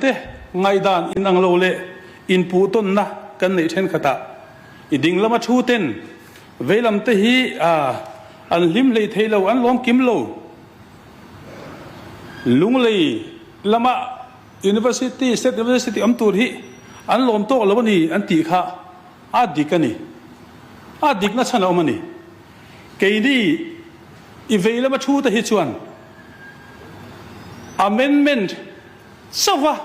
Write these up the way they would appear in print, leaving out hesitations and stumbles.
te ngaihdan inang lo leh inpuhtawnna kan neih thenkhatah i ding lama thu ten vei lam te hi an hlim hlei thei lo, an lawm kim lo. Lunglei lama University, State University awm tur hi an lawm tawk lo a ni an tih kha a dik a ni. A dikna chhan a awm a ni. Keini i vei lama thu te hi chuan amendment chauha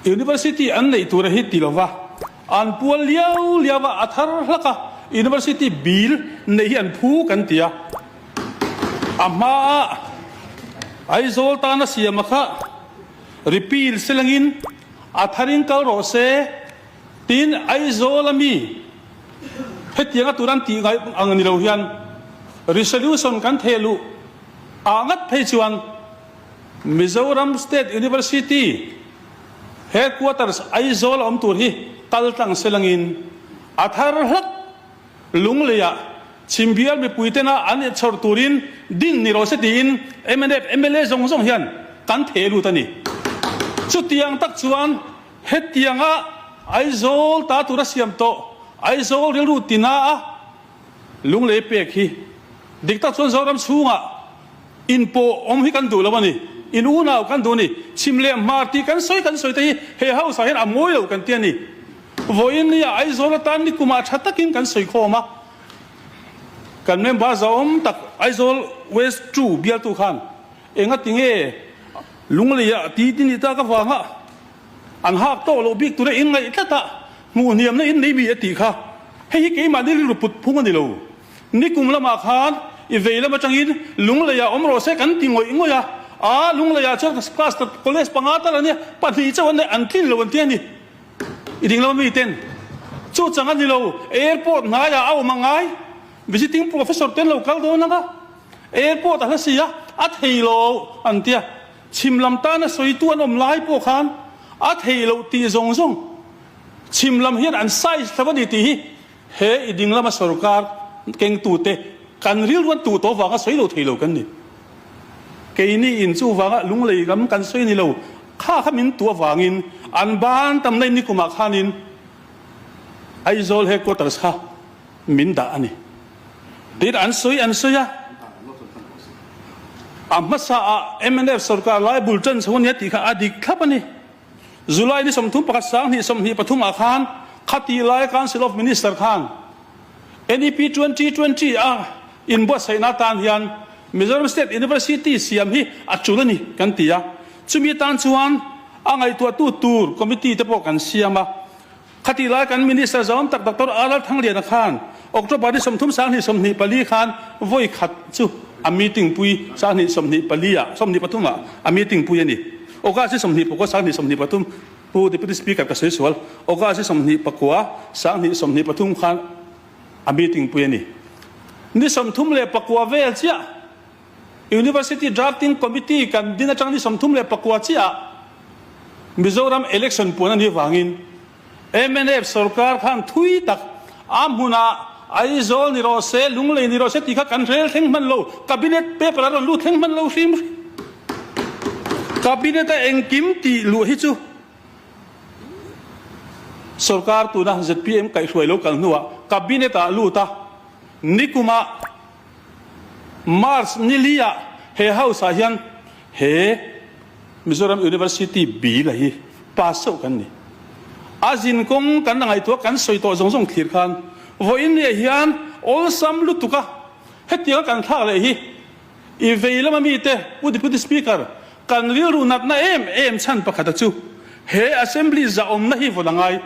University an neih tura hi ti lova an pual liau liau a, a thar hlak a, University bill neih hi an phu kan ti a. A hmaa Aizawl tana siama kha repeal selangin a tharin kal rawh se tiin Aizawl ami hetianga tur an tih ngaih ang ni lo hian resolution kan theh luh ah ngat phei chuan Mizoram State University Headquarters Aizawl a awm tur hi kal tlang selangin a thar hlak Lungleiah Chhimbial mipuitena an inchhawr turin din ni rawh se tiin mnf mla zawng zawng hian kan theh lut a ni. Chutiang tak chuan hetianga Aizawl ta tura siam tawh Aizawl rilru tina a Lunglei pek hi dik tak chuan Zoram chhungah inpawh awm hi kan duh lo a ni. In unau kan duh a ni. Chhim leh hmar tih kan sawi kan sawi te hi he house ah hian a mawi lo kan ti a ni. Vawiin nia Aizawl atan nikumah tha takin kan sawi khawm a, kan member zahawm tak Aizawl West ii bialtu khan engati nge Lungleiah ti ti ni tak avanga an hak tawh loh bik tura in ngaih tlat a, hmuh hniamna in nei mi a tih kha. Hei hi keimahni rilru put phung a ni lo. Nikum lamah khan i vei lam atangin Lungleiah awm rawh se kan ti ngawih ngawih a, aa Lungleiah chuan class college panga tal a nia, pahnih chauh an nei, an tlin lo an ti a ni. I ding lo mi ten chu chang a ni lo, airport hnaiah a awm a ngai, visiting professor ten lo kal dawn anga airport a hla si a, a thei lo an tia, chhim lam tana sawitu an awm lai pawh khan a thei loh tih zawng zawng chhim lam hian an size thlap a ni tih hi he i ding lama sorkar kengtute kan rilru an tuh tawh vanga sawi lo thei lo kan ni. Keini in chu vanga lunglei lam kan sawi ni lo, kha kha min tuah vangin an ban tam na in nikumah khanin Aizawl headquarters kha min dah a ni. Tin an sawi an sawi a, a hmasa ah mnf sorkar lai bul tan chho a nia tih kha a dik thlap a ni. July ni 31 2023 ah khan khatih lai Council of Minister khan NEP 2020 a inbuatsaihna atan hian Mizoram State University siam hi a tul a ni kan ti a, chumi atan chuan a ngaihtuahtu tur committee te pawh kan siam a. Khatih lai kan Minister zawm tak Doctor R Lalthangliana khan October ni 30 2024 khan vawi khat chu a meeting pui 2024 ah 23 ah a meeting pui a ni. August ni 24 2023 Pu Deputy Speaker ka sawi sual, August hi 29, 2023 khan a meeting pui a ni. Ni 34 vel chiah University Drafting Committee kan din atang ni 34 chiah Mizoram election puan a nih vangin mnf sorkar khan thui tak a hmunah Aizawl ni rawh se, Lunglei ni rawh se tih kha kan rel thleng hman lo, Cabinet paper a rawn lut thleng hman lo hrim hrim. Cabinet a engkim tih luh hi chu sorkar tuna zpm kaihhruai lo kal hnuah Cabinet ah lut a, nikumah March ni li ah he house ah hian he Mizoram University bill a hi pass chauh kan ni. A zin kawng kan la ngaihtuah kan sawi tawh zawng zawng thlir khan vawiin ni ah hian awlsam lutuk a hetianga kan thlak leh hi I vei lama mite, Pu Deputy Speaker, kan rilru natna em em chhan pakhata chu he Assembly zahawmna hi vawn a ngai.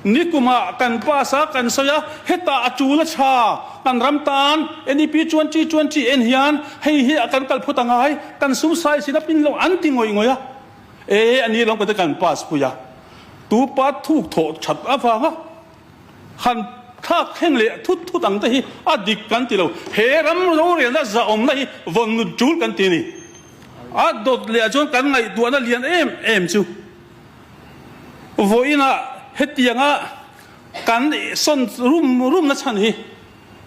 Nikumah kan pass a, kan sawi a, hetah a tul a tha, kan ram tan NEP 2020 en hian hei hi a kan kal phawt a ngai, kan sum size in a pin lo an ti ngawih ngawih a. E, a ni lawm ka ti kan pass pui a, tu pa thuk thawh that avanga Han thlak thleng leh thut thut ang te hi a dik kan ti lo. He ram rorelna zahawmna hi vawn nut tul kan ti a ni. A dawt leh ah chuan kan ngaihtuahna lian em em chu vawiinah hetianga kan sawn rum rumna chhan hi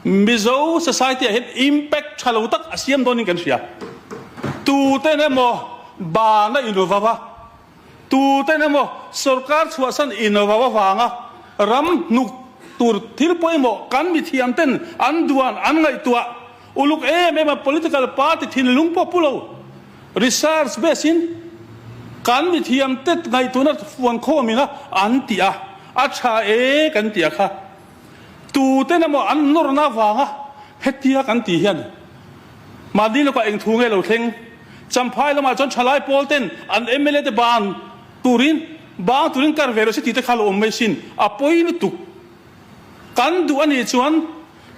Mizo society ah hian impact tha lo tak a siam dawnin kan hria. Tuten emaw bana inru vava. Tuten emaw sorkar chhuahsan invo avanga ram hnuk tur thil pawimawh kan mithiam ten an duan an ngaihtuah uluk em em a political party thinlung pawh pu lo research base in kan mithiam te ngaihtuahna fuan khawm ina an tih a a tha e kan tih a kha tuten emaw an nawrna avanga hetia kan tih hian mahni lawkah eng thu nge lo thleng Champhai lamah chuan thalai pawl ten an mla te ban turin bang turin kar ve rawh se tih te kha lo awm mai sin, a pawi lutuk. Kan duh a nih chuan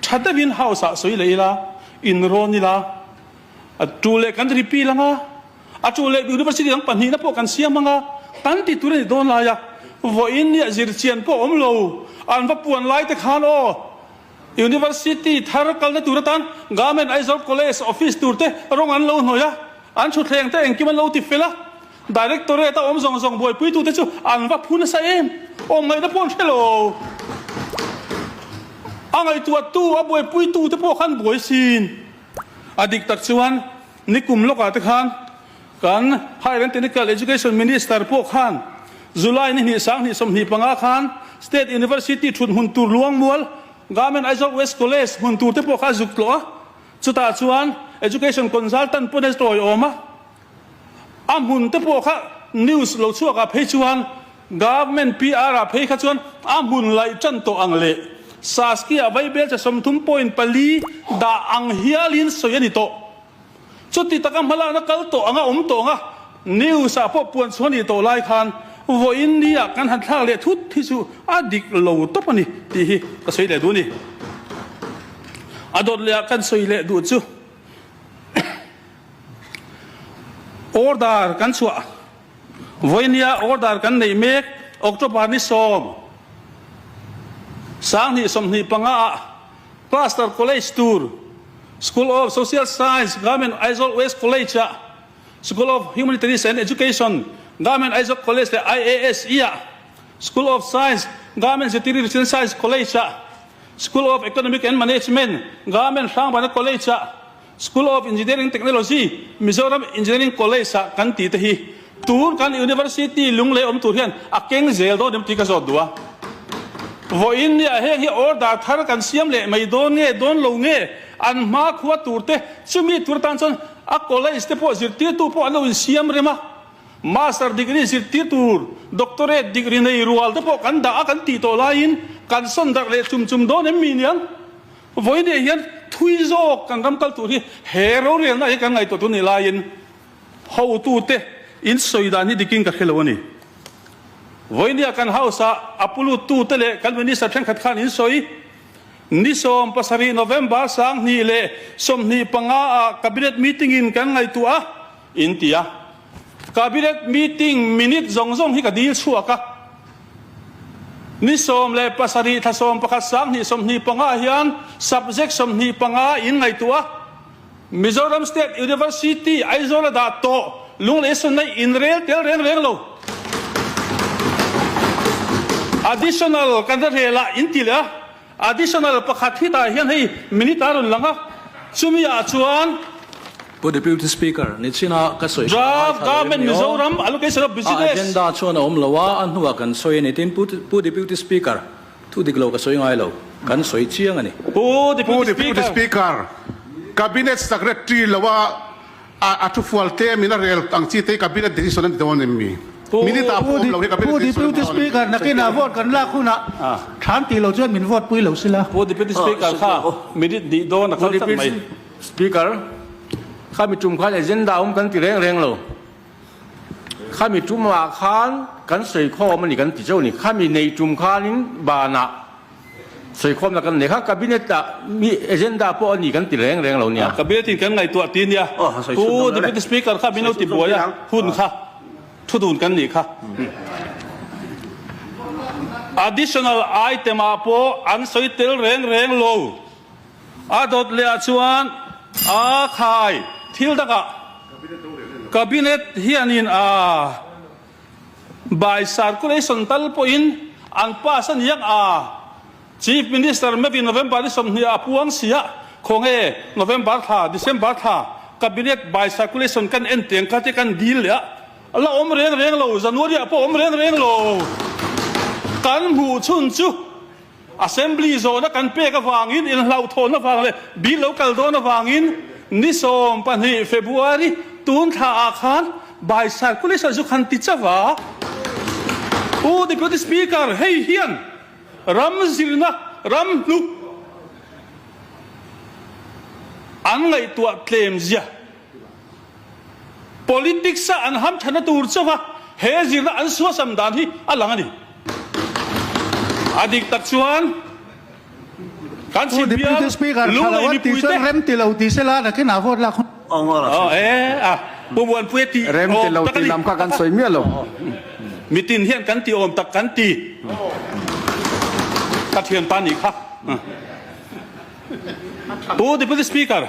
tha deuhin house ah sawi leh ila, in rawn ila, a tu leh kan repeal anga, a tu leh university dang pahnihna pawh kan siam anga, kan ti tur a ni dawn lai a, vawiin nia zirchian pawh awm lo, an va puan lai te khan aw. University thar kalna tur atan Government Aizawl College office tur te rawng an lo hnawih a, an thutthleng te engkim an lo ti fel a, Directorate a awm zawng zawng buaipuitu te chu an va phu nasa em, awm ngaihna pawh an hre lo. A ngaihtuahtu, a buaipuitu te pawh khan buai sin. A dik tak chuan nikum lawkah te khan Kan Higher and Technical Education Minister pawh khan July ni hnih 2025 khan State University thut hmun tur Luangmual, Government Aizawl West College hmun tur te pawh kha a zuk tlawh a, chutah chuan Education Consultant pawn a tawiawm a, a hmun te pawh kha news lo chhuak ah phei chuan Government PR ah phei kha chuan a hmun laih tan tawh ang leh Saski ah vaibelcha 30.4 dah ang hialin sawi a ni tawh. Chuti taka hmalakna kal tawh anga awm tawh anga news ah pawh puan chhuah nih tawh lai khan vawiin ni ah kan han thlak leh thut hi chu a dik lo tawp a ni tih hi ka sawi leh duh a ni. A dawt leh ah kan sawi leh duh chu order kan chhuah vawiin ni ah order kan neih mek October ni 10 2025 ah Cluster College tur School of Social Science, Government Aizawl West College-ah, School of Humanities and Education, Government Aizawl College leh IASE-ah, School of Science, Government Zirtirtu Resident Science College-ah, School of Economic and Management, Government Hrangbana College-ah, School of Engineering Technology, Mizoram Engineering College-ah kan tih te hi tun kan University lunglei awm tur hian a keng zel dawn em tih ka zawt duh a. Vawiin nia heng hi order thar kan siam leh mai dawn nge dawn lo nge an hma khua tur te chumi tur atan chuan a college te pawh zirtirtu pawh an lo insiam rem a, Master degree zirtir tur doctorate degree nei rual te pawh kan dah a kan tih tawh laiin kan sawn darh leh chum chum dawn em mi niang? Vawiin hian thui zawk kan ram kal tur hi he rorelna hi kan ngaihtuah tur ni laiin hotute in sawi dan hi dikin ka hre lo a ni. Vawinia kan House ah a puluttute leh kan Minister thenkhat khan in sawi ni 17 November 2025 ah Cabinet meeting in kan ngaihtuah a in ti a. Cabinet meeting minute zawng zawng hi ka dil chhuak a, ni 17 thla 11 2025 hian subject 25 in ngaihtuah a, Mizoram State University Aizawl a dah tawh Lunglei Sunai in rel tel reng reng lo. Additional kan la rel ah in ti leh a. Additional pakhat hi tah hian hei minute a rawn lang a, chumi ah chuan. Pu Deputy Speaker, nichina ka sawi kha Draft ngaithla lo em Government ni aw? Mizoram Allocation of A Business. agenda chuan a awm lo a, a hnuah kan sawi a ni. Tin, Pu Pu Deputy Speaker, thu dik lo ka sawi ngai lo, kan sawi chiang a ni. Pu Pu Deputy Deputy Speaker. Speaker, Cabinet Secretary lo a A thu fual tlem in a rel ang chi te hi cabinet decision a ni dawn em mi? Minute ah pawh awm lo hi cabinet Pu decision a ni Deputy dawn em mi? Speaker, nakinah vote kan lak hunah thlan tih lo chuan min vote pui lo sila. Pu Deputy Speaker kha minute hnih dawn a kal tlat mai. Speaker, Khami tum khan agenda awm kan ti reng reng lo. Khami tumah khan kan sawi khawm a ni kan ti chauh a ni. Khami neih tum khanin banah Sawikhawmna kan nei kha Cabinet ah mi agenda pawh a ni kan ti reng reng lo nia. Cabinet in kan ngaihtuah ti nia. Pu Deputy Speaker kha min lo ti buai a, hun kha thu dun kan nih kha. Additional item ah pawh an sawi tel reng reng lo. A dawt leh ah chuan a khai thil dangah Cabinet hianin a. By circulation tal pawhin an pass a niang a, Chief Minister maybe November ni 20 ah a puang si a, khawnge November thla, December thla Cabinet by circulation kan en teng kha te kan deal leh a. La awm reng reng lo, January ah pawh awm reng reng lo. Kan hmuh chhun chu Assembly zawhna kan pek avangin, inhlauhthawn avang leh bill lo kal dawn avangin ni 12 February tun thla ah khan by circulation chu khan ti chauh a. Pu Deputy Speaker, hei hian ram zirna ram hnuk an ngaihtuah tlem zia. Politics a an hamthana tur chauh a he zirna an suasam dan hi a lang a ni. A dik tak chuan kan Pu chhim Deputy bial Speaker, tha lo Lunglei an tih mipuite. chuan rem ti lo ti sela nakin ah vote lak hun. Aw e a, Pu Muanpuia tih Rem ti awm lo tak a tih ni. lam kha kan sawi miah lo. Mitin hian kan ti awm tak kan ti. Ka thianpa nih kha. Pu Deputy Speaker.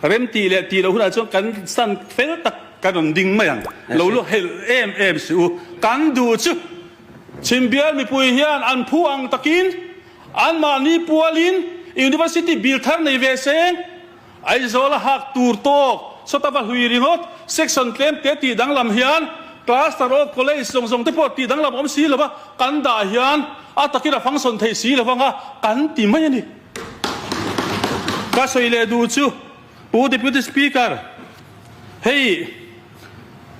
Rem tih leh tih loh hunah chuan kan san fel tak kan rawn ding mai ang. Lo lu helh em em suh u. Kan duh chu Chhimbial mipui hian an phu ang takin anmahni pualin University bil thar nei ve seng, Aizawl a hak tur tawk, sawta va hlui ringawt, section tlem te tih danglam hian Cluster of College zawng zawng te pawh tih danglam awm si lova kan dah hian a takin a function theih si lovanga kan ti mai a ni. Ka sawi leh duh chu Pu Deputy Speaker, hei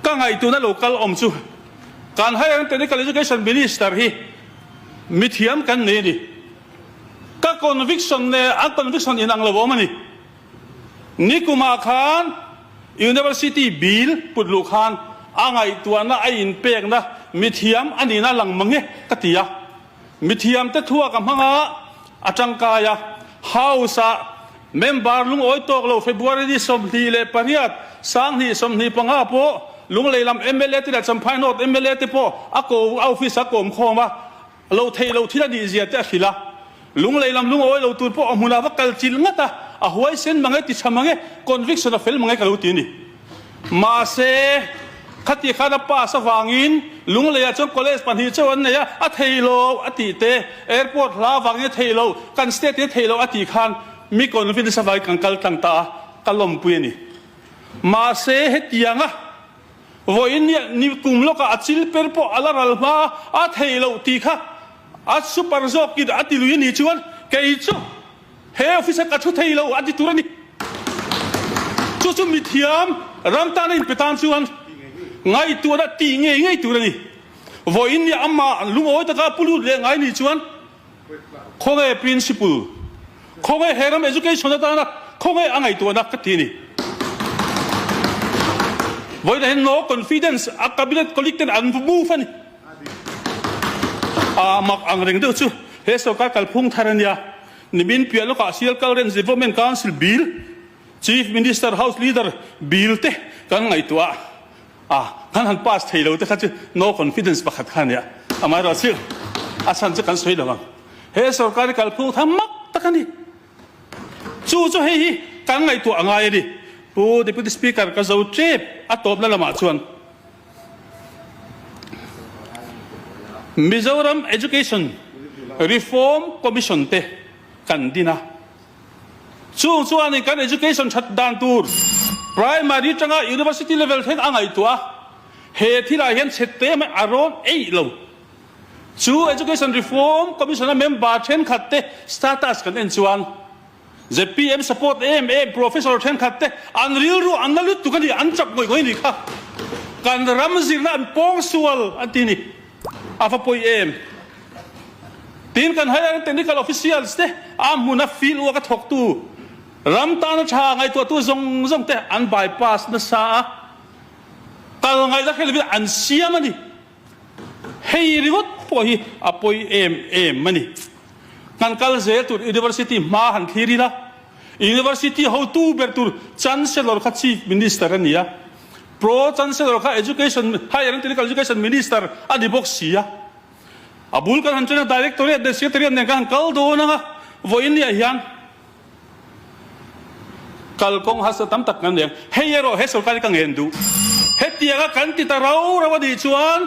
ka ngaihtuahna lo kal awm chu kan Higher and Technical Education Minister hi mithiam kan nei a ni. Ka conviction leh a conviction inang lo awm a ni. Nikumah khan University bill put luh khan a ngaihtuahna a inpekna mithiam a nihna lang mang e ka ti a. Mithiamte thua ka hmang a, a tangkai a. House-ah member lungawi tawk lo February ni 28, 2025 pawh Lunglei lam mla te leh Champhai North mla te pawh a ko a office a kawm khawm a, lo theih lo thil a nih zia te a hrilh a. Lunglei lam lungawi lo tur pawh a hmunah va kal chilh ngat a, a huaisen mang e, ti tha mang e, conviction a fel mang e ka lo ti a ni. Mahse, khati khan a pass avangin Lungleiah chuan college pahnih chauh an nei a, a thei lo a tih te, airport hla avangin a thei lo, kan state in a thei lo a tih khan mi convince avangin kan kal tlang ta a, ka lawmpui a ni. Mahse, hetianga vawiin nia ni kum lawkah a chil per pawh a la ral hma a, a thei lo tih kha a super zawkin a ti lui a nih chuan kei chu He office a ka thu thei lo a ti tur a ni. Chu chu mithiam ram tana inpe tan chuan ngaihtuahna tih ngei ngei tur a ni. Vawiin nia amah lungawi taka pu lut leh ngai ni chuan khawnge principle, khawnge he ram education atana khawnge a ngaihtuahna ka ti a ni. Vawiinah hian no confidence a cabinet colleague ten an move a ni. A mak ang reng deuh chu he sorkar kalphung thar a nia. Nimin piah lawkah Sialkal Range Development Council Bill, Chief Minister House Leader Bill te kan ngaihtuah a, kan han pass thei lo te kha chu no confidence pakhat kha a nia. Amaherawhchu a chhan chu kan sawi lo ang. He sorkar hi kalphung thar mak tak a ni. Chu chu hei hi kan ngaihtuah a ngai a ni. Pu Deputy Speaker ka zo tep a tawpna lamah chuan. Mizoram Education Reform Commission te kan din a, chung chuanin kan education that dan tur primary atanga university level thleng a ngaihtuah a, he thilah hian chhe te mai a rawn eih lo. Chu Education Reform Commission a member thenkhat te status kan en chuan, Zpm support em em Professor thenkhat te an rilru an la lutuk a ni, an chak ngawih ngawih a nih kha. Kan ram zirna an pawng sual an ti a ni. A va pawi em. Tin kan higher and technical officials te a hmuna field work a thawktu, ram tana tha ngaihtuahtu zawng zawng te an bypass nasa a, kal ngaihna hre lovin an siam a ni. Hei ringawt pawh hi a pawi em em a ni. Kan kal zel tur University hma han thlir ila, University hotu ber tur Chancellor kha Chief Minister a ni a, Pro Chancellor kha Education, Higher and Technical Education Minister a ni bawk si a. A bul kan han chen a, Directorate leh Secretariat nen kan han kal dawn ang a, vawiin niah hian Kalkawng hasa tam tak kan nei ang. Hei erawh he sorkar hi ka ngen duh. Hetianga kan ti ta rau rau a nih chuan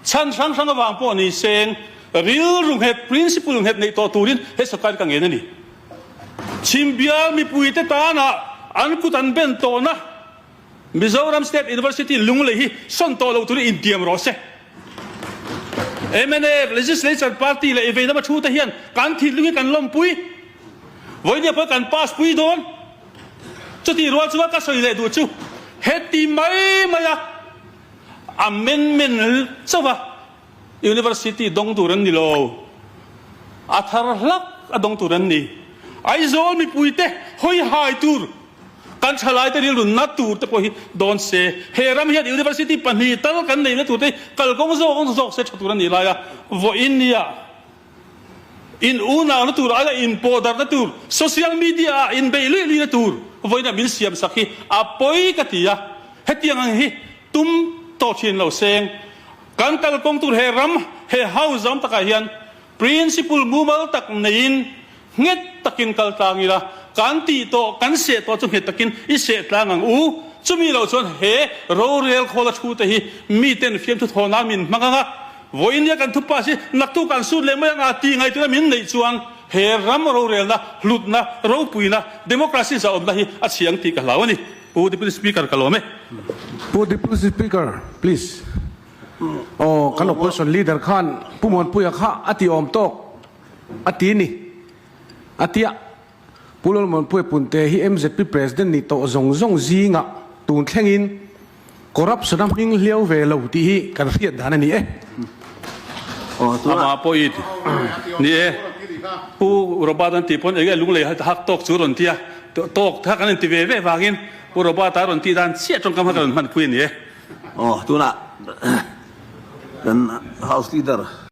chhan hrang hrang avang pawh ni seng rilru nghet, principle nghet neih tawh turin he sorkar hi ka ngen a ni. Chhimbial mipuite tana an kut an ben tawhna. Mizoram State University Lunglei hi sawn tawh lo turin intiam rawh se. Mnf Legislature Party leh i veilam a thu te hian kan thinlung hi kan lawmpui. Vawinia pawh kan pass pui dawn. Chutih rual chuan ka sawi leh duh chu heti mai maia amendment chauh a University dawng tur an ni lo, a thar hlak a dawng tur an ni. Aizawl mipuite hawi hai tur, kan thalaite rilru na tur te pawh hi dawn se, he ram hian University pahnih tal kan neihna tur te hi kalkawng zawk zawk se tha tur a nih lai a, vawiin nia in unauna tur aia inpawhdarhna tur, social media ah inbeih luih luihna tur vawiinah min siamsak hi a pawi ka ti a, hetiang ang hi tum tawh thin lo seng. Kan kalkawng tur he ram, he house awm takah hian principle mumal tak neiin nghet takin kal tlang ila, kan tih tawh, kan seh tawh chu nghet takin i seh tlang ang u. Chumi loh chuan he rorel khawla thu te hi miten fiamthu thaw nan min hmang ang a, vawiin nia kan thupa si naktuk an sut leh mai ang a ti ngaihtuahna min neih chuan he ram rorelna, hlutna, ropuina, democracy zahawmna hi a chhi ang tih ka hlau a ni. Pu Deputy Speaker ka lawm e. Pu Deputy Speaker, please. Aw, kan Opposition Leader khan Pu Muanpuia kha a ti awm tawk a ti ni. A tia, Pu Lalmuanpuia Punte hi mzp President ni tawh zawng zawng zingah tun thlengin corruption a hming hliau ve lo tih hi kan hriat dan a ni e. Amah pawh i ni e. Pu Robert an tih pawn enge lunglei hak tawk chu rawn ti a. Tawk kha kan inti ve ve vangin Pu Robert-a rawn tih dan chiah tawngkam kha ka rawn hmanpui a ni e. Aw, tunah kan House Leader.